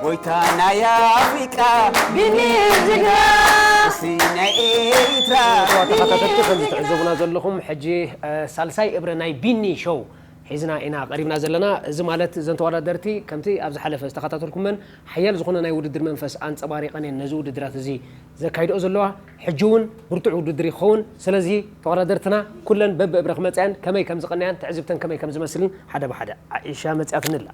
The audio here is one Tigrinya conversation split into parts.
ጎይታ ናይ ኣፍሪቃ ቢኒ ጅግና፣ እስቲ ናይ ኤርትራ ቢኒ ተኸታተልቲ ከም ጅግና። ትዕዘቡና ዘለኹም፣ ሕጂ፣ እ፣ ሳልሳይ እብረ ናይ ቢኒ ሾው ሒዝና ኢና ቀሪብና ዘለና። እዚ ማለት እዘን ተወዳደርቲ ከምቲ ኣብ ዝሓለፈ ዝተኸታተልኩመን ሓያል ዝኾነ ናይ ውድድር መንፈስ ኣንጸባሪቐን እየን ነዚ ውድድራት እዚ ዘካይድኦ ዘለዋ። ሕጂ እውን ብርቱዕ ውድድር ይኸውን። ስለዚ ተወዳደርትና ኩለን በብእብረ ክመጻ እየን። ከመይ ከም ዝቐንያን ትዕዝብተን ከመይ ከም ዝመስልን ሓደ ብሓደ። ዓኢሻ መጺኣትኒ ኣላ።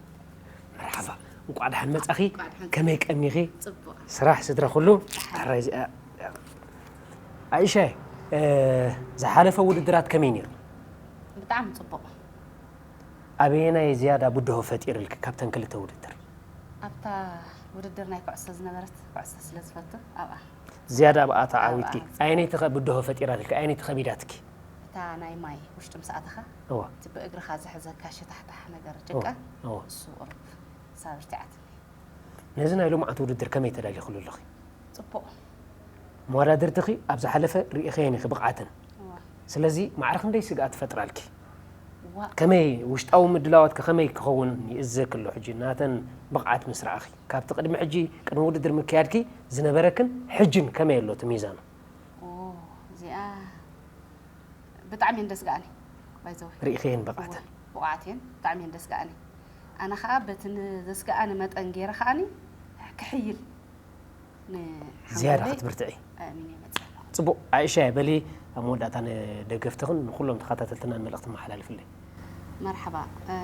መርሓባ፣ እንቋዕ ደሓን መጻኺ። እንቋዕ ደሓን ከመይ ቀኒኺ? ጽቡቕ። ስራሕ፣ ስድራ፣ ኩሉ? ደሓን። ሕራይ እዚኣ። ዓኢሻ፣ እ፣ ዝሓለፈ ውድድራት ከመይ ነይሩ? ብጣዕሚ ጽቡቕ። ኣበየናይ ዝያዳ ብድሆ ፈጢርልኪ ካብተን ክልተ ውድድር? ኣብታ ውድድር ናይ ኩዕሶ ዝነበረት፣ ኩዕሶ ስለ ዝፈቱ ኣብኣ። ዝያዳ ኣብኣ ተዓዊትኪ። ኣብኣ። ኣየነይቲ ኸ ብድሆ ፈጢራልኪ? ኣየነይቲ ከቢዳትኪ? እታ ናይ ማይ ውሽጢ ምስ ኣተኻ፣ እዋ። እቲ ብእግርኻ ዝሕዘካ ሸታሕታሕ ነገር ጭቃ፣ እዋ፣ እዋ። እሱ ቁሩብ ሳብርቲዓትኒ። ነዚ ናይ ሎማዓንቲ ውድድር ከመይ ተዳሊኽሉ ኣለኺ? ጽቡቕ። መወዳድርትኺ ኣብ ዝሓለፈ ርኢኸየን ኢኺ ብቕዓተን። እዋ። ስለዚ ማዕረ ክንደይ ስግኣት ትፈጥራልኪ? እዋ። ከመይ ውሽጣዊ ምድላዋትኪ ከመይ ክኸውን ይእዘኪ ኣሎ ሕጂ ናተን ብቕዓት ምስ ረኣኺ? ካብቲ ቅድሚ ሕጂ ቅድሚ ውድድር ምክያድኪ ዝነበረክን ሕጅን ከመይ ኣሎ እቲ ሚዛኑ? ኦ፣ እዚኣ ብጣዕሚ እየን ደስግኣኒ። ባይዘወይ። ርኢኸየን ብቕዓተን። እወ፣ ብቑዓት እየን፣ ብጣዕሚ እየን ደስግኣኒ። ኣነ ኸኣ በቲ ንዘስግኣኒ መጠን ገይረ ኸኣኒ ክሕይል ን-፣ ዝያዳ ሓንጎለይ ክትብርትዒ። ኣእሚነ እየ መጺአ ኣለኹ። ጽቡቕ፣ ዓኢሻ፣ በሊ ኣብ መወዳእታ ንደገፍትኽን ንኹሎም ተኸታተልትናን መልእኽቲ መሓላልፍለይ። መርሓባ፣ እ፣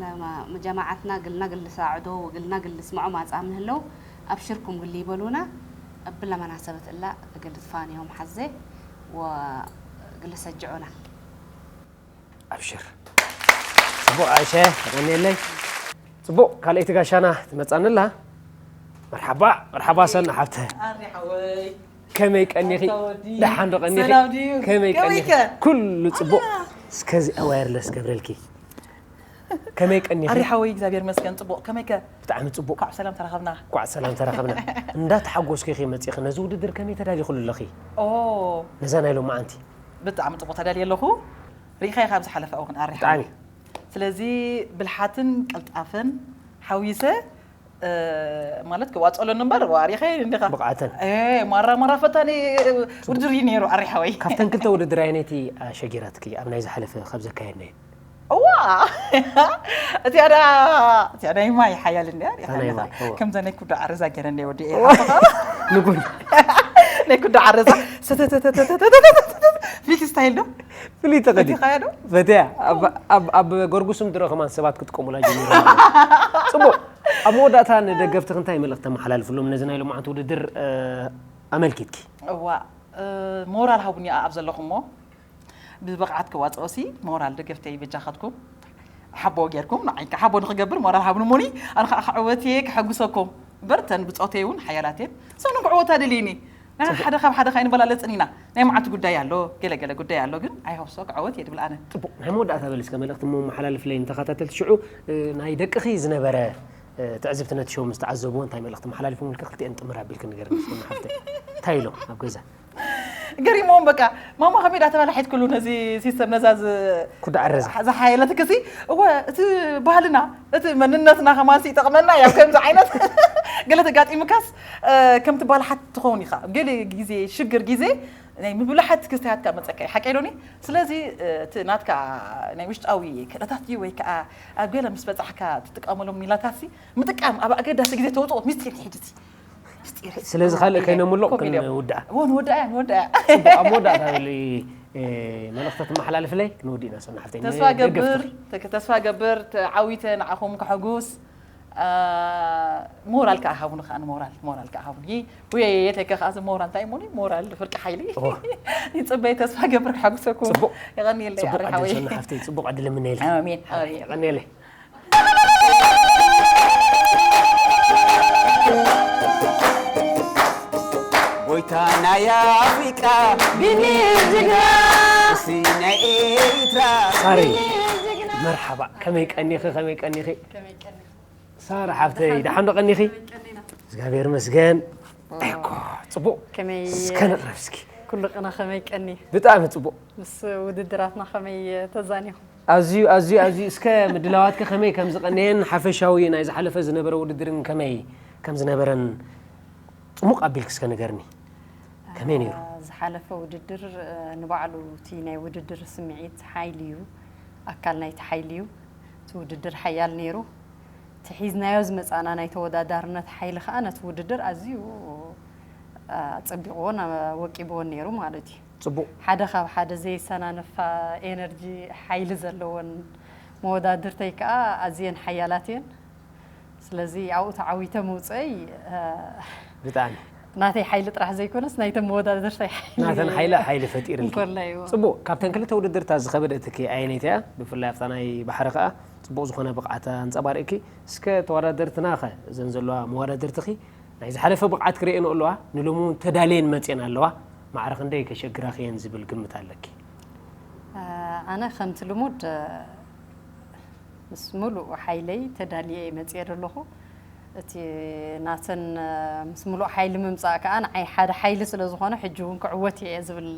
ለማ-፣ ጀማዓትና ግልና ግል ሳዕዶ ወግልና ግል ስምዖ ማጻ ምህለው፣ ኣብሽርኩም ግል ይበሉና፣ እብለ መናሰበት እላ እግል ዝፋንዮም ሓዜ ወግል ሰጅዑና። ኣብሽር። ጽቡቕ ዓኢሻ፣ ተቐንየለይ። ጽቡቕ፣ ካልኣይቲ ጋሻና ትመጻንላ። መርሓባ፣ መርሓባ ሰና ሓብተ። ኣሪ ሓወይ። ከመይ ቀኒኺ? ኣታ ወዲ። ደሓን ዶ ቀኒኺ? ሰላም ድዩ? ከመይ ከመይ ቀኒኺ? ከ? ኩሉ ጽቡቕ። ኣላ። እስከዚ ዋየርለስ ገብረልኪ። ከመይ ቀኒኺ? ኣሪ ሓወይ፣ እግዚኣብሔር ይመስገን፣ ጽቡቕ። ከመይ ከ? ብጣዕሚ ጽቡቕ። እንኳዕ ሰላም ተራኸብና። እንኳዕ ሰላም ተራኸብና። እንዳተሓጎስኪ ኢኺ መጺኺ። ነዚ ውድድር ከመይ ተዳሊኽሉ ኣለኺ? ኦ። ነዛ ናይ ሎማዓንቲ። ብጣዕሚ ጽቡቕ ተዳልየ ኣለኹ። ርኢኻዮ ካብ ዝሓለፈ እውን ኣሪ ሓወይ። ብጣዕሚ። ስለዚ ብልሓትን ቅልጣፈን ሓዊሰ፣ እ፣ ማለት ክዋጸለኒ እምበር፣ ዋሪኸ እንዲኻ። ብቕዓተን። እ፣ ማራ ማራ ፈታኒ ውድድር እዩ ነይሩ፣ ኣሪ ሓወይ። ካብተን ክልተ ውድድር ኣየነይቲ ኣሸጊራትኪ ኣብ ናይ ዝሓለፈ ካብ ዘካየድናዮ? እዋ! እቲኣ ዳ-፣ እቲኣ ናይ ማይ ሓያል እንድያ፣ ኣሪኻ ናይ ኣለኻ። ማይ፣ እዋ። ከምዛ ናይ ኩዳ ዓረዛ ገይረ እንድየ ወዲኤ። እዋ። ንጉን። ናይ ኩዳ ዓረዛ። ሰተተተተተተተተተተ። ፍሊት ስታይል ዶ? ፍሊት ተቐዲ። ፈቲኻያ ዶ? ፈትያ። ኣብ፣ ኣብ፣ ኣብ ጎርጉስም ድሮ ከማን ሰባት ክጥቀሙላ ጀሚሮም። ጽቡቕ። ኣብ መወዳእታ ንደገፍትኺ እንታይ መልእኽቲ ተመሓላልፍሎም ነዚ ናይ ሎማዓንቲ ውድድር፣ እ፣ ኣመልኪትኪ? እዋ፣ እ፣ ሞራል ሃቡኒ ኣብ ዘለኹሞ። ብብቕዓት ክዋጽኦሲ ሞራል ደገፍተይ በጃኻትኩም። ሓቦ ጌርኩም ንዓይ ከኣ ሓቦ ንኽገብር ሞራል ሃቡኒ እሞኒ። ኣነ ከኣ ክዕወት እየ ክሕጉሰኩም። እምበር እተን ብጾተይ እውን ሓያላት እየን። ሰኑን ክዕወታ ደልየኒ። ንሕና ጽቡቕ። ሓደ ካብ ሓደ ከይንበላለጽን ኢና። ናይ መዓልቲ ጉዳይ ኣሎ፣ ገለ ገለ ጉዳይ ኣሎ፣ ግን I hope so ክዕወት እየ ድብል ኣነ። ጽቡቕ። ናይ መወዳእታ በሊ እስከ መልእኽቲ እሞ መሓላልፍለይ ንተኸታተልቲ ሽዑ፣ እ፣ ናይ ደቅኺ ዝነበረ፣ እ፣ ትዕዝብቲ ነቲ ሾው ምስ ተዓዘብዎ እንታይ መልእኽቲ መሓላሊፎም ኢልካ ክልቲኤን ጥምር ኣቢልኪ ንገርኒ እስከ ሓፍተይ። እንታይ ኢሎም ኣብ ገዛ? ገሪሞም በቃ፣ ማማ ከመይ ዳተባላሐት ኩሉ ነዚ ሲስተም ነዛ ዝ-፣ ኩዳ ዓረዛ። ዝሓየለትክሲ፣ እወ፣ እቲ ባህልና፣ እቲ መንነትና ከማንሲ ይጠቕመና እዩ፣ ኣብ ከምዚ ዓይነት ገለ ተጋጢሙካስ፣ እ፣ ከም ትባላሓት ትኸውን ኢኻ። ኣብ ገለ ግዜ፣ ሽግር ግዜ፣ ናይ ምብላሓት ክስተያትካ መጸካ እዩ፣ ሓቀይ ዶኒ? ስለዚ፣ እ፣ እቲ ናትካ ናይ ውሽጣዊ ክእለታት እዩ ወይ ከኣ ኣብ ገለ ምስ በጻሕካ ትጥቀመሎም ሚላታትሲ ምጥቃም ኣብ ኣገዳሲ ግዜ ተውጽኦ፣ ምስጢር እዩ ሕጂ እቲ። ምስጢር እዩ። ስለዚ ካልእ ከይነምልቕ ኮፍ ኢሎም። ክንውድኣ። እዎ፣ ንወድኣ እያ፣ ንወድኣ እያ። ጽቡቕ፣ ኣብ መወዳእታ በሊ፣ እ፣ መልእኽቲ ትመሓላልፍለይ፣ ክንውድእ ኢና፣ ሰና ሓፍተይ። ተስፋ ገብር፣ ንደገፍትኺ። ተክ-፣ ተስፋ ገብር፣ ተዓዊተ ንዓኹም ከሐጉስ። አ፣ ሞራል ከኣ ሃቡኒ ከኣ፣ ሞራል፣ ሞራል ከኣ ሃቡኒ። ውየ፣ የተ ከ ከኣ ሞራል እንታይ እሞኒ? ሞራል ፍርቂ ሓይሊ። እዎ። ይጽበይ፣ ተስፋ ገብር ክሓጉሰኩም። ጽቡቕ። የቐንየለይ፣ ጽቡቕ ኣሪ ዕድል ሓወይ። ሰና ሓፍተይ፣ ጽቡቕ ዕድል እምነየልኪ። ኣሜን፣ ኣሜን። የቐንየለይ። ጎይታ ናይ ኣፍሪቃ ቢኒ ጅግና፣ እስቲ ናይ ኤርትራ ሳሪ፣ ቢኒ ጅግና። መርሓባ፣ ከመይ ቀኒኺ፣ ከመይ ቀኒኺ? ከመይ ቀኒኺ? ሳራ ሓፍተይ፣ ደሓን ዶ ቀኒኺ? ከመይ ቀኒና? እግዚኣብሔር ይመስገን። ኦ። እኮ፣ ጽቡቕ። ከመይ እስከ ንቕረብ እስኪ። ኩሉ ቅነ ከመይ ቀኒ? ብጣዕሚ ጽቡቕ። ምስ ውድድራትና ከመይ ተዛኒኹም? ኣዝዩ ኣዝዩ ኣዝዩ እስከ ምድላዋትከ ከመይ ከም ዝቐነየን ሓፈሻዊ ናይ ዝሓለፈ ዝነበረ ውድድርን ከመይ ከም ዝነበረን ጽሙቕ ኣቢልክ እስከ ንገርኒ። ከመይ ነይሩ? ዝሓለፈ ውድድር ንባዕሉ እቲ ናይ ውድድር ስምዒት ሓይሊ እዩ፣ ኣካል ናይቲ ሓይሊ እዩ። እቲ ውድድር ሓያል ነይሩ። እቲ ሒዝናዮ ዝመጻና ናይ ተወዳዳርነት ሓይሊ ከኣ ነቲ ውድድር ኣዝዩ ኣጸቢቕዎን ወቂብዎን ነይሩ ማለት እዩ። ጽቡቕ። ሓደ ካብ ሓደ ዘይሰናነፋ ኤነርጂ ሓይሊ ዘለዎን መወዳድርተይ ከኣ ኣዝየን ሓያላት እየን። ስለዚ ኣብኡ ተዓዊተ ምውፅአይ ብጣዕሚ ናተይ ሓይሊ ጥራሕ ዘይኮነስ ናይቶም መወዳድርተይ ሓይሊ ናተን ሓይሊ ሓይሊ ፈጢርልኪ። እንኮላይ እዎ። ጽቡቕ፣ ካብተን ክልተ ውድድርታት ዝኸበደትኪ ኣየነይቲ እያ? ብፍላይ ኣብታ ናይ ባሕሪ ከኣ ጽቡቕ ዝኾነ ብቕዓት ኣንጸባሪቕኪ። እስከ ተወዳደርትና ኸ እዘን ዘለዋ መወዳድርትኺ ናይ ዝሓለፈ ብቕዓት ክርእየንኦ ኣለዋ፣ ንሎሚ እውን ተዳልየን መጽየን ኣለዋ። ማዕረ ክንደይ ከሸግራኽየን ዝብል ግምት ኣለኪ? ኣነ ከምቲ ልሙድ ምስ ምሉእ ሓይለይ ተዳልየ እየ መፅየ ዘለኹ። እቲ ናተን ምስ ምሉእ ሓይሊ ምምፃእ ከዓ ንዓይ ሓደ ሓይሊ ስለ ዝኾነ ሕጂ እውን ክዕወት እየ ዝብል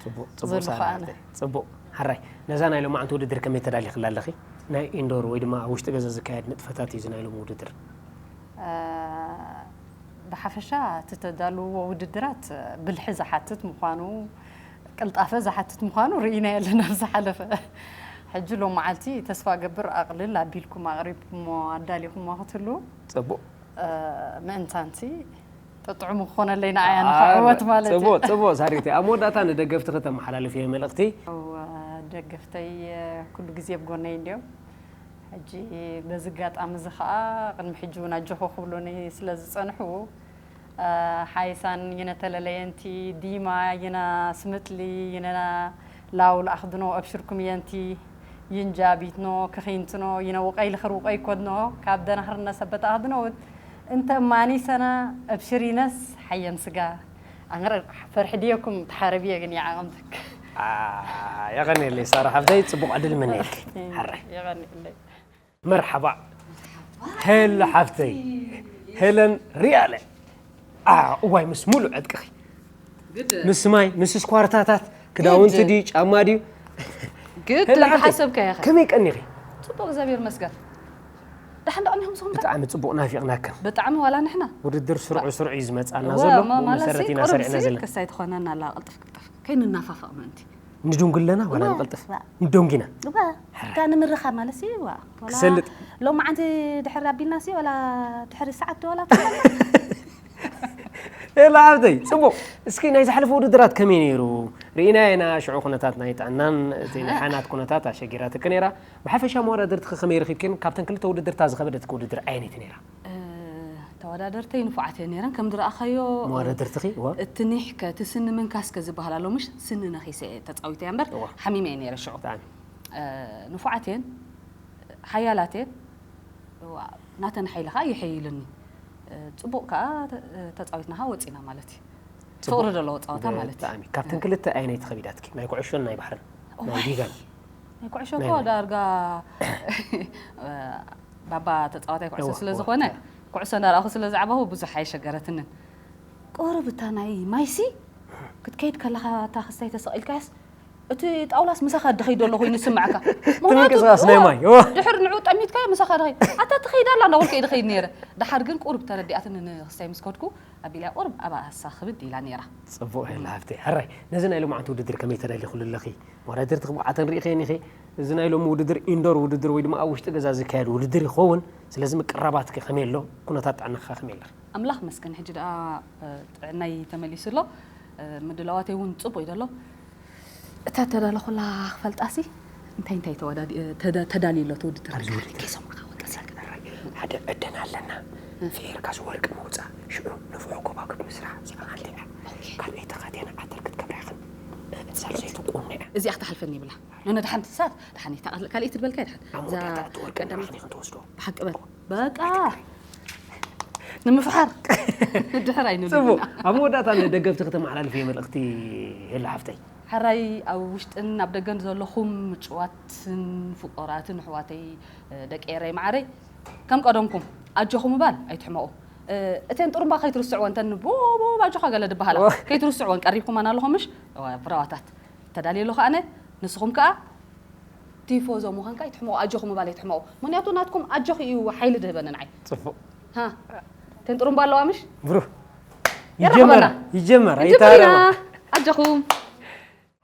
ጽቡቕ፣ ጽቡቕ ዘለኹ ኣነ። ጽቡቕ። ሓራይ፣ ነዛ ናይ ሎማዓንቲ ውድድር ከመይ ተዳሊኽላ ኣለኺ? ናይ ኢንዶር ወይ ድማ ኣብ ውሽጢ ገዛ ዝካየድ ንጥፈታት እዩ እዚ ናይ ሎሚ ውድድር። ብሓፈሻ እቲ ተዳልውዎ ውድድራት ብልሒ ዝሓትት ምዃኑ፣ ቅልጣፈ ዝሓትት ምዃኑ ርኢናዮ ኣለና ኣብ ዝሓለፈ። ሕጂ ሎም መዓልቲ ተስፋ ገብር ኣቕልል ኣቢልኩም ኣቕሪብኩሞ ኣዳሊኹሞ ክትህልዉ። ጽቡቕ። ምእንታንቲ ጥጥዑሙ ክኾነለይ ንዓያ ንኽዕወት ማለት እዩ። ጽቡቕ፣ ጽቡቕ ሳሪቲ። ኣብ መወዳእታ ንደገፍቲ ከተመሓላልፍዮ መልእኽቲ? እወ፣ ደገፍተይ ኩሉ ግዜ ኣብ ጎነይ እንድዮም። ሕጂ በዚ ኣጋጣሚ እዚ ኸኣ ቅድሚ ሕጂ እውን ኣጆኹ ክብሉኒ ስለ ዝጸንሑ፣ ሓይሳን ይነ ተለለየንቲ፣ ዲማ ይነ ስምትሊ፣ ይነ ላውል ኣኽድኖ፣ ኣብሽርኩም የንቲ፣ ይንጃ ቢትኖ፣ ክኺንትኖ፣ ይነ ውቀይ ልኽር ውቀይ ኮድኖ፣ ካብ ደናኽርነ ሰበት ኣኽድኖ፣ እንተ እማኒ ሰና፣ ኣብሽር ይነስ፣ ሓየን ስጋ። ኣንረ ፈርሒ ድየኩም ተሓረብየ ግን ይዓቐምትክ። የቐንየለይ ሳራ ሓፍተይ፣ ጽቡቕ ዕድል እምነየልኪ። ሓራይ። የቐንየለይ። መርሓባ ሄለ ሓፍተይ፣ ሄለን ሪያለ። ኣ፣ እዋይ ምስ ሙሉእ ዕጥቅኺ። ግድ። ምስ ማይ፣ ምስ ስኳርታታት፣ ክዳውንቲ ግድ። ድዩ፣ ጫማ ድዩ? ግድ ሄለ ሓፍተይ፣ ዝሓሰብካዮ ኢኻ። ከመይ ቀኒኺ? ጽቡቕ፣ እግዚኣብሔር ይመስገን። ደሓን ዶ ቀኒኹም ንስኹም ከ? ብጣዕሚ ጽቡቕ፣ ናፊቕናክን። ብጣዕሚ ዋላ ንሕና። ውድድር ስሩዕ ስሩዕ እዩ ዝመጽኣና እወ፣ ዘሎ፣ ማ-፣ ማለት ብመሰረት ኢና ቁሩብ ሰሪዕና ሲ ዘለና። ክስታይ ትኾነና ኣላ፣ ቅልጥፍ ቅልጥፍ። ከይንናፋፈቕ ምእንቲ። ንድንጉ ኣለና ዋላ እወ። ንቕልጥፍ? ዋ። ንደንጉ ኢና። እወ። ሕራይ። እታ ንምርኻብ ማለት ሲ፣ ዋ። ዋላ ክሰልጥ። ሎማዓንቲ ድሕር ኣቢልና ሲ፣ ዋላ ድሕሪ ሰዓት ዋላ ትኾነና። ኤላ ሓብተይ፣ ጽቡቕ። እስኪ ናይ ዝሓለፈ ውድድራት ከመይ ነይሩ? ርኢና ኢና፣ ሽዑ ኩነታት ናይ ጥዕናን እቲ ናይ ሓናት ኩነታት ኣሸጊራትኪ ነይራ። ብሓፈሻ መወዳድርትኺ ከመይ ረኺብክን? ካብተን ክልተ ውድድርታት ዝኸበደትኪ ውድድር ኣየነይቲ ነይራ? እ፣ ተወዳደርተይ ንፉዓት እየን ነይረን። ከም ዝረኣኻዮ፣ መወዳድርትኺ? እወ። እቲ ኒሕከ፣ እቲ ስኒ ምንካስከ ዝበሃል ኣሎ፣ ምሽ? ስኒ ነኺሰ እየ ተጻዊተ እያ እምበር፣ እወ። ሓሚመ እየ ነይረ ሽዑ። ብጣዕሚ። እ፣ ንፉዓት እየን፣ ሓያላት እየን። እዋ፣ ናተን ሓይሊ ኸኣ ይሐይልኒ። እ፣ ጽቡቕ ከኣ ተ-፣ ተጻዊትና ኸኣ ወጺና ማለት እዩ። ጽቡቕ። ፍቕሪ ዘለዎ ጸወታ ማለት እዩ። ብጣዕሚ። ካብተን ክልተ ኣየነይቲ ከቢዳትኪ? ናይ ኩዕሾን ናይ ባሕርን? ናይ እዋይ። ዲጋን? ናይ ኩዕሾ ናይ እኮ መን? ዳርጋ ባባ ተጻዋታይ ኩዕሾ እዋ፣ ስለ እዋ፣ ዝኾነ፣ እዋ። ኩዕሾ እንዳረኣኹ ስለ ዝዓበኹ ብዙሕ ኣይሸገረትንን። ቁሩብ እታ ናይ ማይሲ ክትከይድ ከለኻ እታ ክስታይ ተሰቒልካያስ፣ እቲ ጣውላስ ምሳኻ ድኸይድ ዘሎ ኮይኑ ይስምዓካ። እቲ ምንቅስቓስ ናይ ማይ፣ እዋ። ድሕር ንዑ ጠሚትካዮ ምሳኻ ድኸይድ። ኣታ ትኸይድ ኣላ እንዳበልኩ እየ ድኸይድ ነይረ። ደሓር ግን ቁሩብ ተረዲኣትኒ ንክስታይ ምስ ከድኩ፣ ኣቢለያ ቁሩብ ኣብኣ እሳ ክብድ ኢላ ነይራ። ጽቡቕ ሄላ ሃፍተይ። ሕራይ፣ ነዚ ናይ ሎማዓንቲ ውድድር ከመይ ተዳሊኹሉ ኣለኺ? መወዳድርትኺ ብቕዓተን ርኢኽየን ኢኺ። እዚ ናይ ሎሚ ውድድር ኢንዶር ውድድር ወይ ድማ ኣብ ውሽጢ ገዛ ዝካየድ ውድድር ይኸውን። ስለዚ ምቅርራባትኪ ከመይ ኣሎ? ኩነታት ጥዕናኻ ከመይ ኣለኺ? ኣምላኽ መስገን፣ ሕጂ ደኣ፣ እ፣ ጥዕናይ ተመሊሱ ኣሎ። እ፣ ምድላዋተይ እውን ጽቡቕ እዩ ዘሎ። እታ ተዳለኹላ ክፈልጣሲ፣ እንታይ እንታይ ተወዳዲ-፣ እ፣ ተዳ-፣ ተዳልዩ ኣሎ እቲ ውድድር? ኣብዚ ውድድር። ኬሶም ከ ወቀሲ። ሓደ ዕደና ኣለና። እ። ፍሒርካ ዝወርቂ ምውጻእ፣ ሽዑ ንፍዖ ጎባጉብ ምስራሕ፣ እዚኣ ሓንቲ እያ። ኦኬ። ካልኣይቲ ኸ ኣዴና ዓተር ክትገብራ ኢኽን። እ፣ ሳልሰይቲ ቁኖ እያ። እዚኣ ክትሓልፈኒ ይብላ። ነነ ደሓን ትሳት፣ ደሓን እታ ካልኣይቲ ትበልካ እያ ደሓን። ኣብ እዛ መወዳእታ እቲ ወርቂ ቀዳመይቲ ንባዕልኺ ኢኽን ትወስዶ። ብሓቂ በል። በቃ። ንምፍሓር። ድሕር ኣይንብልን ጽቡቕ። ኢና። ኣብ መወዳእታ ንደገፍቲ ከተመሓላልፍዮ መልእኽቲ ሄሎ ሓፍተይ? ሕራይ ኣብ ውሽጥን ኣብ ደገን ዘለኹም ምጭዋትን ፍቑራትን ኣሕዋተይ፣ ደቂ ኤረይ መዓረይ፣ ከም ቀደምኩም ኣጆኹም ምባል ኣይትሕመቑ። እተን ጥሩምባ ከይትርስዕወን፣ እተን ቦ፣ ቦ፣ ኣጆኻ ገለ ድበሃላ፣ ኦ። ከይትርስዕወን ቀሪብኩመን ኣለኹም ምሽ? እዋ፣ ብራዋታት። ተዳልየ ኣለኹ ኣነ፣ ንስኹም ከኣ ቲፎዞ ምዃንካ ይትሕመቑ፣ ኣጆኹም ምባል ይትሕመቑ። ምኽንያቱ ናትኩም ኣጆኹ እዩ ሓይሊ ድህበኒ ንዓይ። ጽቡቕ። ሃ፣ ተን ጥሩምባ ኣለዋ ምሽ? ብሩህ። ይጀመር፣ ይጀመር፣ ኣይታረማ። ኣጆኹም።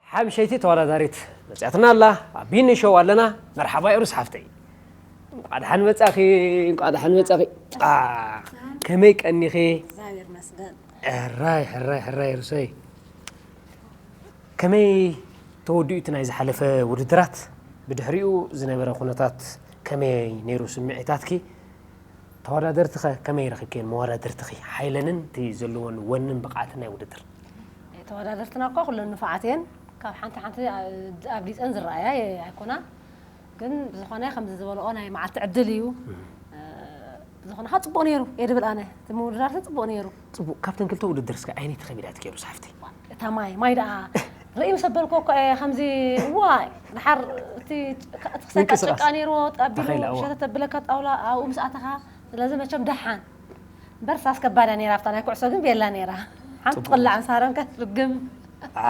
ሓምሸይቲ ተወዳዳሪት መጽያትና ኣላ። ኣብ ቢኒ ሾው ኣለና። መርሓባ ኤሩስ ሓፍተይ። እንቋዕ ደሓን መጻኺ፣ እንቋዕ ደሓን መጻኺ። አ፣ ከመይ ቀኒኺ? እግዚኣብሔር ይመስገን። ሕራይ፣ ሕራይ፣ ሕራይ ኤሩሰይ። ከመይ ተወዲኡ እቲ ናይ ዝሓለፈ ውድድራት? ብድሕሪኡ ዝነበረ ኩነታት ከመይ ነይሩ ስምዒታትኪ? ተወዳደርትኸ ከመይ ረኺብክየን መወዳድርትኺ? ሓይለንን እቲ ዘለዎን ወንን ብቕዓትን ናይ ውድድር። ተወዳደርትና እኳ ኩለን ንፉዓት እየን። ካብ ሓንቲ ሓንቲ ኣብሊፀን ዝረኣያ ኣይኮናን። ግን ብዝኾነ ከምዚ ዝበልኦ ናይ መዓልቲ ዕድል እዩ። ብዝኾነ ከዓ ፅቡቕ ነይሩ እየ ድብል ኣነ። እቲ ምውድዳር ጽቡቕ ነይሩ። ፅቡቕ። ካብተን ክልተ ውድድር እስከ ኣየነይቲ ከቢዳትኪ ኤሩስ ሓፍተይ? እታ ማይ ማይ ደኣ ርእዩ ምስ ኣበልኩ እኮ እየ ከምዚ እዋይ ድሓር እቲ እቲ ክሳይ ከዓ ምንቅስቓስ። ጭቃ ነይርዎ ኣቢሉ ተኸኢላ፣ እዋ። ሸተት ተብለካ ጣውላ ኣብኡ ምስ ኣተኻ ስለዚ መቸም ደሓን እምበር ሳስ ከባዳ ነይራ ኣብታ ናይ ኩዕሶ ግን ቤላ ነይራ ሓንቲ ጽቡቕ። ቅላዕ ምስ ሃረምካ ትርግም ኣ፣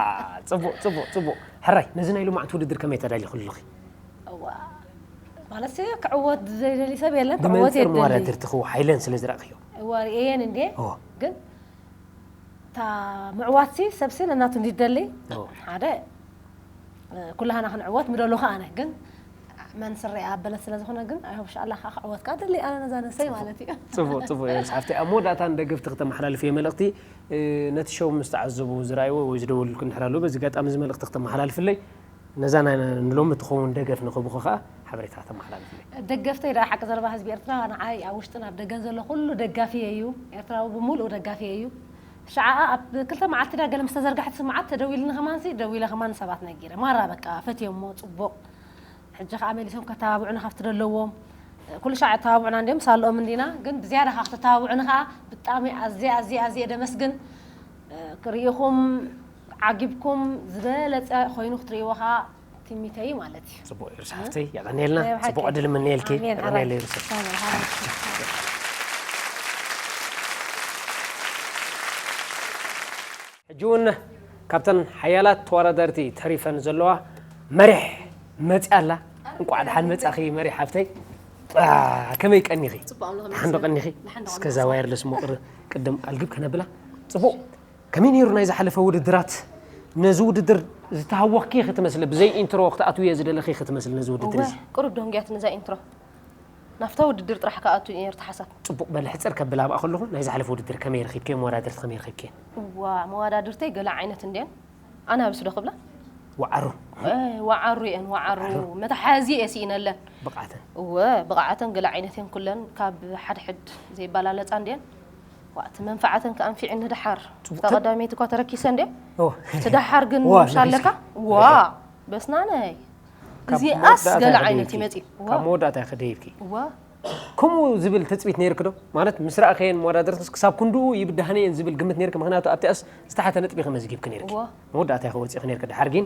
ፅቡቕ ፅቡቕ ፅቡቕ። ሕራይ ነዚ ናይ ሎማዕንቲ ውድድር ከመይ ተዳሊኽሉ ኣለኺ? እዋ ማለት ሲ ክዕወት ዘይደሊ ሰብ የለን ክዕወት ብመንፅር የደሊ መወዳድርትኺ ሓይለን ስለ ዝረእኽዮ። እዋ ርእየን እንዴ እዎ። ግን እታ ምዕዋትሲ ሰብሲ ነናቱ እንዲደሊ ሓደ ኩላህና ክንዕወት ምደሎ ከኣነ ግን መን ስረይ ኣበለት ስለ ዝኾነ ግን ኣይሆብ ሻላ ከዓ ክዕወት ከዓ ደሊ ኣነ ነዛ ነሰይ ማለት እዩ ፅቡቅ ፅቡቅ እዮም ሰሓፍቲ ኣብ መወዳእታ ንደገፍቲ ክተመሓላልፍ እየ መልእክቲ ነቲ ሸው ምስ ተዓዘቡ ዝረኣይዎ ወይ ዝደወሉልኩ እንድሕር ኣለዉ በዚ ጋጣሚ እዚ መልእክቲ ክተመሓላልፍለይ ነዛ ንሎሚ ትኸውን ደገፍ ንኽብኹ ከዓ ሓበሬታ ተመሓላልፍለይ። ደገፍተይ ደኣ ሓቂ ዘረባ ህዝቢ ኤርትራ ንዓይ ኣብ ውሽጥን ኣብ ደገን ዘሎ ኩሉ ደጋፊየ እዩ። ኤርትራዊ ብምሉኡ ደጋፊየ እዩ። ሽዓኣ ኣብ ክልተ መዓልቲ ድያ ገለ ምስ ተዘርግሐት ስምዓት ተደዊልኒ ከማንሲ ደዊለ ከማን ንሰባት ነጊረ። ማራ በቃ ፈትዮሞ ጽቡቕ። ሕጂ ከኣ መሊሶም ከተባብዑኒ ካብቲ ደለዎም ኩሉ ሻዕ የተባብዑና እንድዮም ሳልኦም እንዲና ግን ብዝያዳ ከኣ ክተተባብዑኒ ከኣ ብጣዕሚ ኣዝየ ኣዝየ ኣዝየ ደመስግን። ክርእኹም ዓጊብኩም ዝበለጸ ኮይኑ ክትርእይዎ ከኣ ትምኒተይ ማለት እዩ። ጽቡቕ እዩ ርሳሕተይ የቐንየልና ናይ ብሓቂ። ጽቡቕ ዕድል እምነየልኪ ኣሜን፣ የቐንየለይ ኣሜን። ርሰ ኣሜን፣ ኣሜን። ሕጂ እውን ካብተን ሓያላት ተወዳደርቲ ተሪፈን ዘለዋ መሪሕ መፅያ ኣላ እንቋዕ ደሓን መፃኺ መሪሕ ሓፍተይ አ፣ ከመይ ቀኒኺ ጽቡቕ፣ ኣምላኽ ደሓን ዶ ይመስገን። ቀኒኺ ደሓን ዶ እስከ ቀኒኺ። እዛ ዋየርለስ ሞቕር ቅድም ኣልግብ ከነብላ ጽቡቕ ከመይ ነይሩ ናይ ዝሓለፈ ውድድራት ነዚ ውድድር ዝተሃወኽኪ ክትመስሊ ብዘይ ኢንትሮ ክትኣትውዮ ዝደለኺ ክትመስሊ ነዚ ውድድር እወ እዚ ቁሩብ ደንጉያትኒ እዛ ኢንትሮ ናብታ ውድድር ጥራሕ ክኣቱ እየ ነይሩ ተሓሳብ ጽቡቕ በሊ ሕጽር ከብል ኣብኣ ከለኹ ናይ ዝሓለፈ ውድድር ከመይ ረኺብክዮ መወዳድርቲ ከመይ ረኺብክየን እዋ መወዳድርተይ ገለ ዓይነት እንድየን ኣናብስ ዶ ክብላ ወዓሩ ወዓሩ እየን ወዓሩ መተሓዚ እየ ስኢነለን ብቕዓተን እወ ብቕዓተን ገለ ዓይነት እየን ኩለን ካብ ሓድሕድ ዘይበላለፃ እንድየን ዋእ እቲ መንፍዓተን ከኣ ኣንፊዕኒ ደሓር እታ ቀዳመይቲ እኳ ተረኪሰ እንዴ እቲ ደሓር ግን ምሽ ኣለካ ዋ በስናነይ እዚኣስ ገለ ዓይነት እዩ መፂ ካብ መወዳእታ ክደይብኪ እዋ ከምኡ ዝብል ትፅቢት ነይርክ ዶ ማለት ምስ ረእኸየን መወዳደርትስ ክሳብ ክንድኡ ይብድሃነ እየን ዝብል ግምት ነይርክ ምክንያቱ ኣብቲኣስ ዝተሓተ ነጥቢ ከመዝጊብክ ነይርክ እዋ መወዳእታ ኢኸ ወፂእክ ነይርክ ድሓር ግን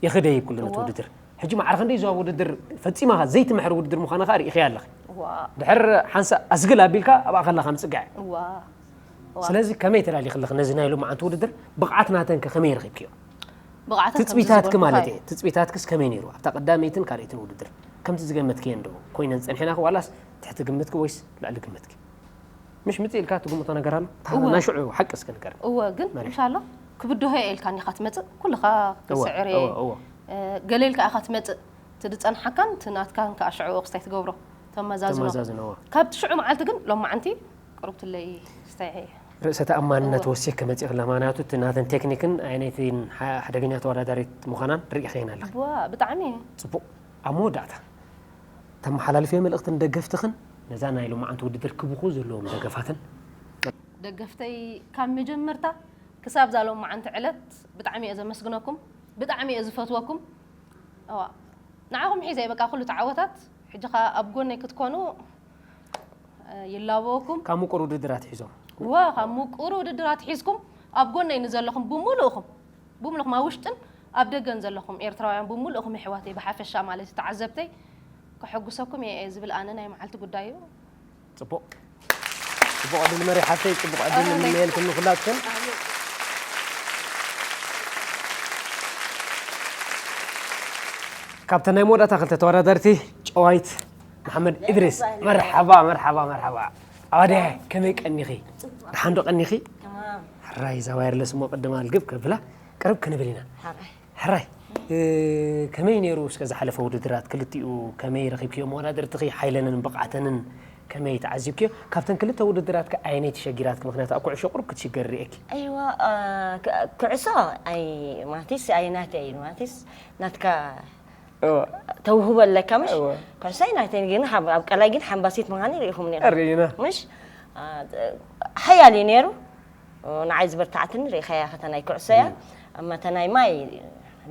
ይኽደይብ ኩሉ ነቲ እዋ ውድድር ሕጂ ማዕረ ክንደይ ዞባ ውድድር ፈጺማ ዘይትምሕር ውድድር ምዃና ከኣ ርኢኽያ ኣለኺ። እዋ ድሕር ሓንሳእ ኣስግል ኣቢልካ ኣብኣ ከለኻ ምጽግዐ። እዋ እዋ ስለዚ ከመይ ተላሊኺ ኣለኺ ነዚ ናይ ሎማዓንቲ ውድድር ብቕዓት ናተንከ ከመይ ረኺብክዮ? ብቕዓተን ከምዚ ትጽቢታትኪ ዝበልኩኻ ማለት እዩ። እየ። ትጽቢታትክስ ከመይ ነይሩ ኣብታ ቀዳመይትን ካልኣይትን ውድድር? ከምቲ ዝገመትክየን ዶ ኮይነን ጸኒሐናኺ ዋላስ ትሕቲ ግምትኪ ወይስ ልዕሊ ግምትኪ? ምሽ ምጽእ ኢልካ ትግምቶ ነገር ኣሎ? እታ እወ። ናይ ሽዑ ሓቂ እስከ ንገረኒ። እወ ግን መሪሕ። ምሻሎ ክብድሆ እየ ኢልካኒ ኢኻ ትመጽእ ኩልኻ እወ፣ ክስዕር እየ እወ፣ እወ። እ፣ ገለ ኢልካ ኢኻ ትመጽእ እቲ ዝጸንሓካን እቲ ናትካን ከኣ ሽዑ ክስታይ ትገብሮ ተመዛዝኖ ተመዛዝኖ፣ እወ። ካብቲ ሽዑ መዓልቲ ግን ሎማዓንቲ ቅሩብ ትለይ ክስታይ እየ ርእሰ ተኣማንነት እወ። ወሲኽኪ መጺእኺ ኣላ ምኽንያቱ እቲ ናተን ቴክኒክን ኣየነይቲን ሓ- ሓደገኛ ተወዳዳሪት ምዃናን ርኢኺየን ኣለኺ። እወ ብጣዕሚ ጽቡቕ ኣብ መወዳእታ ተመሓላልፍዮ መልእኽቲ ንደገፍትኽን ነዛ ናይ ሎማዓንቲ ውድድር ክብኹ ዘለዎም ደገፋትን። ደገፍተይ ካብ መጀመርታ ክሳብ እዛ ሎማዓንቲ ዕለት ብጣዕሚ እየ ዘመስግነኩም ብጣዕሚ እየ ዝፈትወኩም እዋ ንዓኹም ሒዘ እየ በቃ ኩሉ ተዓወታት ሕጂ ኸኣ ኣብ ጎነይ ክትኮኑ ይላበወኩም ካብ ምቁር ውድድር ኣትሒዞም እወ ካብ ምቁር ውድድር ኣትሒዝኩም ኣብ ጎነይ ንዘለኹም ብምሉእኹም ብምሉእኹም ኣብ ውሽጥን ኣብ ደገን ዘለኹም ኤርትራውያን ብምሉእኹም የሕዋተይ ብሓፈሻ ማለት እዩ ተዓዘብተይ ከሐጉሰኩም እየ እየ ዝብል ኣነ ናይ መዓልቲ ጉዳይ እዩ። ጽቡቕ ጽቡቕ ዕድል መሪሕ ሓፍተይ ጽቡቕ ዕድል ንምነየልክን ንኹላትክን። ካብተን ናይ መወዳእታ ክልተ ተወዳደርቲ ጨዋይት መሓመድ ኢድሪስ። መርሓባ፣ መርሓባ፣ መርሓባ። ኣዋደ፣ ከመይ ቀኒኺ? ደሓን ዶ ቀኒኺ? ሕራይ፣ እዛ ዋየርለስ እሞ ቅድማ ልግብ ከብላ ቅርብ ክንብል ኢና። ሕራይ፣ እ፣ ከመይ ነይሩ እስከ ዝሓለፈ ውድድራት ክልቲኡ ከመይ ረኺብክዮ? መወዳድርትኺ ሓይለንን ብቕዓተንን ከመይ ተዓዚብክዮ? ካብተን ክልተ ውድድራት ከ ኣየነይቲ ሸጊራትኪ? ምኽንያቱ ኣብ ኩዕሾ ቁሩብ ክትሽገሪ ርእየኪ። ኣይዋ፣ እ፣ ክ-፣ ኩዕሶ ኣይ-፣ ማለትስ ኣይ ናተይ እዩ፣ ማለትስ ናትካ እወ። ተውህቦ ኣለካ፣ ምሽ? እወ። ኩዕሶ ኣይ ናተይ ግን ሓብ-፣ ኣብ ቀላይ ግን ሓምባሲት ምዃነይ ርኢኹም ነይርኩም። ርኢና። ምሽ? እ፣ ሓያል እዩ ነይሩ። ንዓይ ዝበርትዓትኒ ርኢኻያ፣ ከታ ናይ ኩዕሶ እያ። እም። እማ እታ ናይ ማይ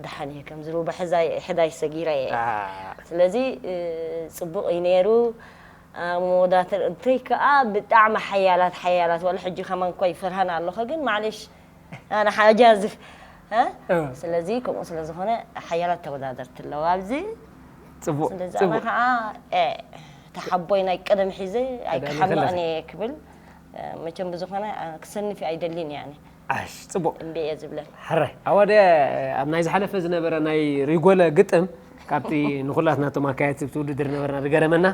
ደሓን እየ፣ ከም ዝርቡ ብሕዛይ-፣ ሕዳይ ሰጊረ እየ። አ። ስለዚ፣ እ፣ ጽቡቕ እዩ ነይሩ። እ፣ መወዳድርተይ ከኣ ብጣዕሚ ሓያላት፣ ሓያላት፣ ዋላ ሕጂ ከማን እኳ ይፈርሃን ኣለኹ፣ ግን ማዕሌሽ፣ ኣነ ሓጃዝፍ፣ እ? እ። ስለዚ ከምኡ ስለ ዝኾነ ሓያላት ተወዳደርቲ ኣለዉ ኣብዚ። ጽቡቕ፣ ስለዚ ጽቡቕ። ኣነ ከኣ፣ እ፣ ተሓቦይ ናይ ቀደም ሒዘ ቀደም ኣይክሓምቕን ከለኺ። እየ ክብል፣ እ፣ መቸም ብዝኾነ፣ እ፣ ክሰንፍ ኣይደልን እየ ኣነ። ኣሽ፣ ጽቡቕ። እምቢ እየ ዝብለን። ሕራይ፣ ኣዋደ ኣብ ናይ ዝሓለፈ ዝነበረ ናይ ሪጎለ ግጥም፣ ካብቲ ንኹላትና እቶም ኣካየድቲ ኣብቲ ውድድር ነበርና ዝገረመና፣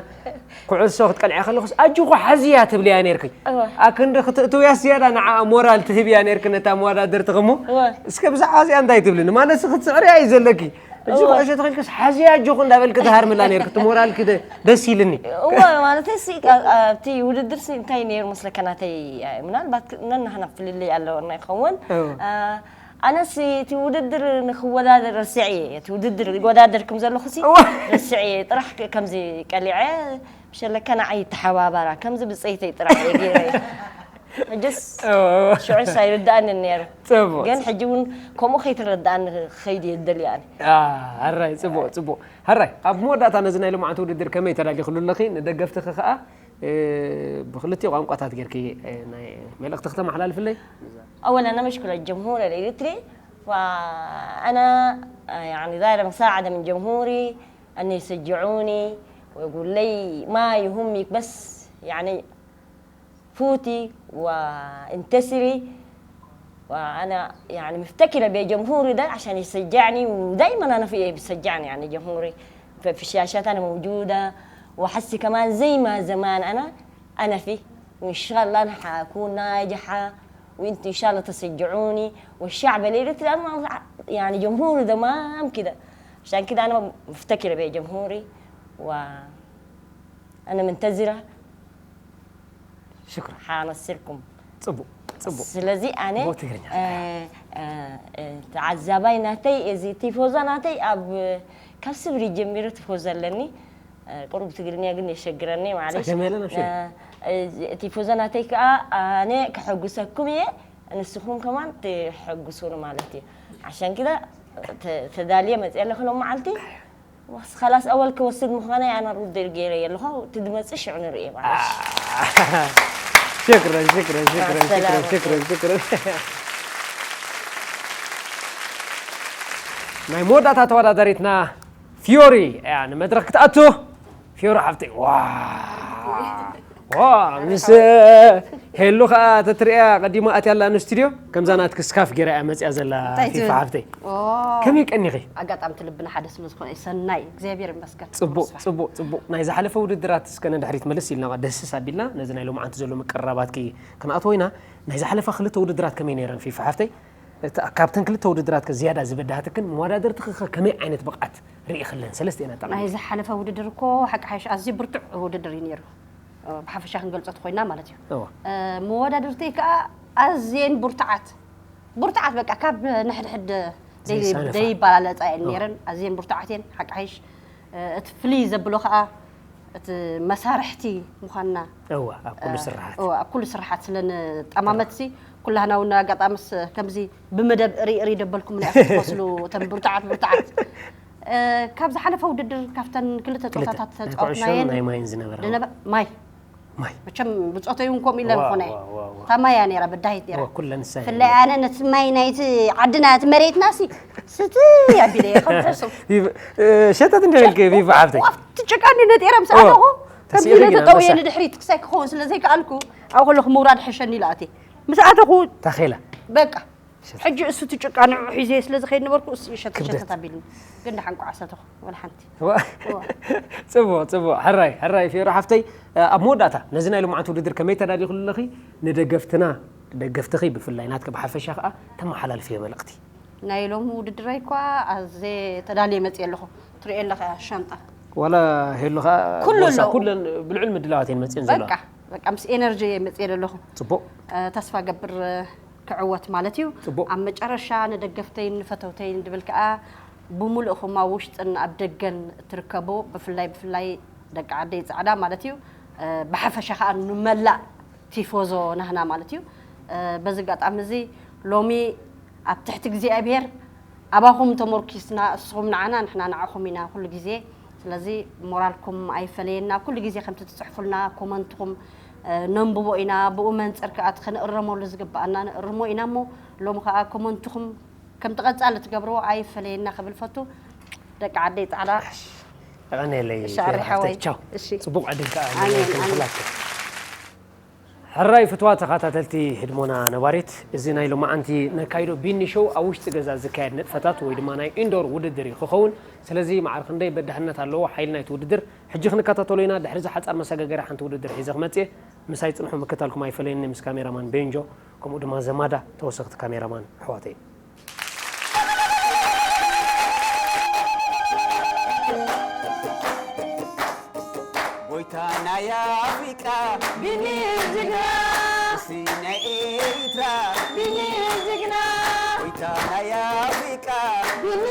ኩዕሶ ክትቀልዐ ከለኹስ፣ "ኣጆኹ ሓዝያ" ትብልያ ነይርኪ። እወ። ኣክንዲ ክትእትውያ ዝያዳ ንዓኣ ሞራል ትህብያ ነይርኪ ነታ መወዳድርትኺ እሞ፣ እወ። እስከ ብዛዕባ እዚኣ እንታይ ትብልኒ? ማለት፣ ንስኺ ክትስዕርያ እዩ ዘለኪ። እዚ እወ። ኩዕሾ ተኺልክስ ሓዝያ ኣጆኹ እንዳበልኪ ትሃርምላ ነይርኪ። እቲ ሞራልኪ ደ-፣ ደስ ኢልኒ። እወ፣ ማለት፣ እሲ፣ ካ-፣ ኣብቲ ውድድር ሲ እንታይ ነይሩ መስለካ ናተይ፣ ምናልባት ክ-፣ ነንሕና ፍልልይ ኣለወና ይኸውን። እወ። አ፣ ኣነስ እቲ ውድድር ንክወዳደር ረስዐ እየ። እቲ ውድድር ይወዳደርኩም ዘለኹ ሲ እወ። ረስዐ እየ። ጥራሕ ክ-፣ ከምዚ ቀሊዐ፣ ብሸለካ ንዓይ ይተሓባበራ። ከምዚ ብጸይተይ ጥራሕ እየ ገይረ። ሕጅስ እወ፣ እወ። ሽዑስ ኣይርድኣንን ነይሩ። ጽቡቕ፣ ግን ጽቡቕ። ሕጂ እውን ከምኡ ከይትረድኣኒ ክኸይድ እየ ዝደሊ ኣነ። አ፣ ኣራይ፣ ጽቡቕ፣ ጽቡቕ። ሕራይ፣ ኣብ መወዳእታ ነዚ ናይ ሎማዓንቲ ውድድር ከመይ ተዳሊኽሉ ኣለኺ? ንደገፍትኺ ኸኣ፣ እ፣ ብኽልቲኡ ቋንቋታት ጌርኪ፣ እ፣ ናይ መልእኽቲ ክተመሓላልፍለይ? أولًا أنا بشكر الجمهور الإريتري، وأنا، آه، يعني دايرة مساعدة من جمهوري أن يشجعوني ويقول لي ما يهمك، بس يعني فوتي وانتصري. وأنا يعني مفتكرة بجمهوري ده عشان يشجعني، ودايمًا أنا في بشجعني يعني جمهوري في، في الشاشات أنا موجودة، وحسي كمان زي ما زمان أنا، أنا في، وإن شاء الله أنا حأكون ناجحة، وإنتوا إن شاء الله تشجعوني، والشعب الإريتري أنا يعني جمهوري تمام كده. عشان كده أنا مفتكرة بجمهوري، وأنا منتظرة ሽክራን። ሓነስርኩም። ጽቡቕ፣ ጽቡቕ። ስለዚ ኣነ፣ ብትግርኛ። እ፣ እ፣ እ፣ ተዓዛባይ ናተይ፣ እዚ ቲፎዛ ናተይ ኣብ፣ ካብ ስብሪ ጀሚሩ ቲፎዛ ኣለኒ። እ፣ ቁሩብ ትግርኛ ግን የሸግረኒ፣ ማለሽ። ጸገም የለን፣ ኣብሽር። እ፣ እ፣ ቲፎዛ ናተይ ከኣ ኣነ ከሐጉሰኩም እየ፣ ንስኹም ከማን ትሐጉሱኒ ማለት እዩ። ዓሻን ኪዳ ተ-፣ ተዳልየ መጽየ ኣለኹ ሎም መዓልቲ። ወስ-፣ ኸላስ ኣወል ክወስድ ምዃነይ ኣነ ሩድ ገይረ የለኹ፣ እቲ ድመጽእ ሽዑ ንርእየ ማለት። ሽክረን፣ ሽክረን፣ ሽክረን፣ ኣሰላም። ሽክረን፣ ሽክረን፣ ሽክረን። ናይ መወዳእታ ተወዳዳሪትና ፊዮሪ እያ ንመድረኽ ክትኣቱ። ፊዮሪ ሓፍተይ፣ ዋ! ዋ፣ ምስ ሄሉ ኸኣ ተትርእያ ቀዲማ ኣትያ ኣላ ንስቱድዮ፣ ከምዛ ናትኪ ስካፍ ገይራ እያ መጽያ ዘላ እንታይ ፊፋ ትብል? ሓፍተይ። ኦ። ከመይ ቀኒኺ? ኣጋጣሚ እቲ ልብና ሓደ ስለ ዝኾነ እዩ። ሰናይ፣ እግዚኣብሔር ይመስገን። ጽቡቅ፣ ተመስገን። ጽቡቅ፣ ጽቡቅ። ናይ ዝሓለፈ ውድድራት እስከ ንድሕሪት መለስ ኢልና፣ ደስስ ኣቢልና፣ ነዚ ናይ ሎማዓንቲ ዘሎ ምቅርራባትኪ ክንኣትዎ ኢና። ናይ ዝሓለፋ ክልተ ውድድራት ከመይ ነይረን ፊፋ ሓፍተይ? እታ፣ ካብተን ክልተ ውድድራት ከ ዝያዳ ዝበዳሃትክን መወዳደርትኺ ከ ከመይ ዓይነት ብቕዓት ርኢኽለን? ሰለስቲኤን ኣጠቓሊልኪ። ናይ ዝሓለፈ ውድድር እኮ ሓቂ ሓይሽ ኣዝዩ ብርቱዕ ውድድር እዩ ነይሩ። እ፣ ብሓፈሻ ክንገልጾ ተኾይና ማለት እዩ። እወ። እ፣ መወዳድርተይ ከኣ ኣዝየን ብርቱዓት፣ ብርቱዓት በቃ ካብ ንሕድሕድ ደይ-፣ ዘይሳነፋ። ደይበላለጻ እየን እወ። ነይረን። ኣዝየን ብርቱዓት እየን ሓቂ ሓይሽ። እ፣ እቲ ፍልይ ዘብሎ ከኣ እቲ መሳርሕቲ ምዃንና። እወ፣ ኣብ ኩሉ እ፣ ስርሓት። እወ፣ ኣብ ኩሉ ስርሓት ስለ ንጠማመትሲ፣ ኩላህና እውን ኣጋጣምስ ከምዚ ብመደብ ርኢ ርኢ ደበልኩም ናይ ክትመስሉ እተን ብርቱዓት ብርቱዓት። እ፣ ካብ ዝሓለፈ ውድድር ካብተን ክልተ ክልተ፣ ጸወታታት ናይ ኩዕሾን ተጻወትናየን ናይ ማይን ዝነበራ። ዝነበ-፣ ማይ። ማይ። መቸም ብጾተይ እውን ከምኡ ኢለን ዋ፣ ኾነ። ዋ፣ ዋ፣ ዋ። እታ ማይ እያ ነይራ፣ በዳሂት ነይራ። ዋ፣ ኩለን ንሳ እየን ብፍላይ ነይራ። ኣነ ነቲ ማይ ናይቲ ዓድና፣ እቲ መሬትናሲ ስቲ ኣቢለ እየ፣ ከም ሕሱም። ቪቭ-፣ እ፣ ሸተት እንዲያ ኢልኪ፣ ቪቭ ሓፍተይ። ኣብቲ ጭቃ እንዲ ነጢረ ምስ ዋ፣ ኣተኹ፣ ከምዚ ተስኢኺ ኢለ ግና ተጠውየ ኣንበሳ። ንድሕሪት ክሳይ ክኸውን ስለ ዘይከኣልኩ፣ ኣብኡ ከለኹ ምውራድ ሕሸኒ ኢለ ኣትየ። ምስ ኣተኹ ታኼላ። በቃ። ሕጂ እሱ እቲ ጭቃ ንዕኡ ሒዘ ስለ ዝኸይድ ነበርኩ፣ እሱ ይሸተ ክብደት። ሸተት ኣቢልኒ። ግን ደሓን ቋዕ ሰተኹ፣ ወላ ሓንቲ። እዋ። እዋ። ጽቡቕ፣ ጽቡቕ። ሕራይ፣ ሕራይ ፊዮሪ ሓፍተይ፣ ኣብ መወዳእታ ነዚ ናይ ሎማዓንቲ ውድድር ከመይ ተዳሊኹሉ ኣለኺ? ንደገፍትና፣ ደገፍትኺ ብፍላይ ናትኪ ብሓፈሻ ከኣ ተመሓላልፍዮ መልእኽቲ። ናይ ሎሚ ውድድረይ እኳ ኣዜ ተዳልየ መጽየ ኣለኹ። ትርእየ ኣለኻ ሻንጣ። ዋላ ሄሉ ከኣ ኩሉ ቦርሳ ኣለዎ። ኩለን ብልዑል ምድላዋት እየን መጽየን ዘለዋ። በቃ፣ በቃ ምስ ኤነርጂ እየ መጽየ ዘለኹ። ጽቡቕ። እ፣ ተስፋ ገብር እ፣ ክዕወት ማለት እዩ። ጽቡቕ። ኣብ መጨረሻ ንደገፍተይን ንፈተውተይን ድብል ከኣ ብምሉእኹም ኣብ ውሽጥን ኣብ ደገን እትርከቡ ብፍላይ ብፍላይ ደቂ ዓደይ ጻዕዳ ማለት እዩ እ፣ ብሓፈሻ ከኣ ንመላእ ቲፎዞ ናህና ማለት እዩ። እ፣ በዚ ኣጋጣሚ እዚ ሎሚ ኣብ ትሕቲ እግዚኣብሔር ኣባኹም ተመርኪስና፣ እስኹም ንዓና፣ ንሕና ንዓኹም ኢና ኩሉ ግዜ። ስለዚ ሞራልኩም ኣይፈለየና። ኩሉ ግዜ ከምቲ ትጽሕፉልና ኮመንትኹም እ፣ ነንብቦ ኢና። ብኡ መንጽር ከኣ እቲ ክንእረመሉ ዝግብኣና ንእርሞ ኢና እሞ፣ ሎሚ ከኣ ኮመንትኹም ከምቲ ቀጻሊ ትገብርዎ ኣይፈለየና ክብል ፈቱ። ደቂ ዓደይ ጻዕዳ። የቐንየለይ እሺ፣ ኣሪ ሓወይ። ቻው። እሺ። ጽቡቕ ዕድል ከኣ ኣሜን፣ ኣሜን። ንኹላትኩም። ሕራይ ፍትዋ ተኸታተልቲ ህድሞና ነባሪት፣ እዚ ናይ ሎማዓንቲ ነካይዶ ቢኒ ሾው ኣብ ውሽጢ ገዛ ዝካየድ ንጥፈታት ወይ ድማ ናይ ኢንዶር ውድድር እዩ ክኸውን። ስለዚ ማዕረ ክንደይ በዳህነት ኣለዎ ሓይሊ ናይቲ ውድድር ሕጂ ክንከታተሎ ኢና። ድሕሪ እዚ ሓጻር መሰጋገርያ ሓንቲ ውድድር ሒዘ ክመጽእ እየ። ምሳይ ጽንሑ፣ ምክታልኩም ኣይፈለየኒ። ምስ ካሜራማን ቤንጆ ከምኡ ድማ ዘማዳ ተወሰኽቲ ካሜራማን ኣሕዋተይ። ጎይታ ናይ ኣፍሪቃ ቢኒ ጅግና ንሲ ናይ ኤርትራ ቢኒ ጅግና ጎይታ ናይ ኣፍሪቃ ቢኒ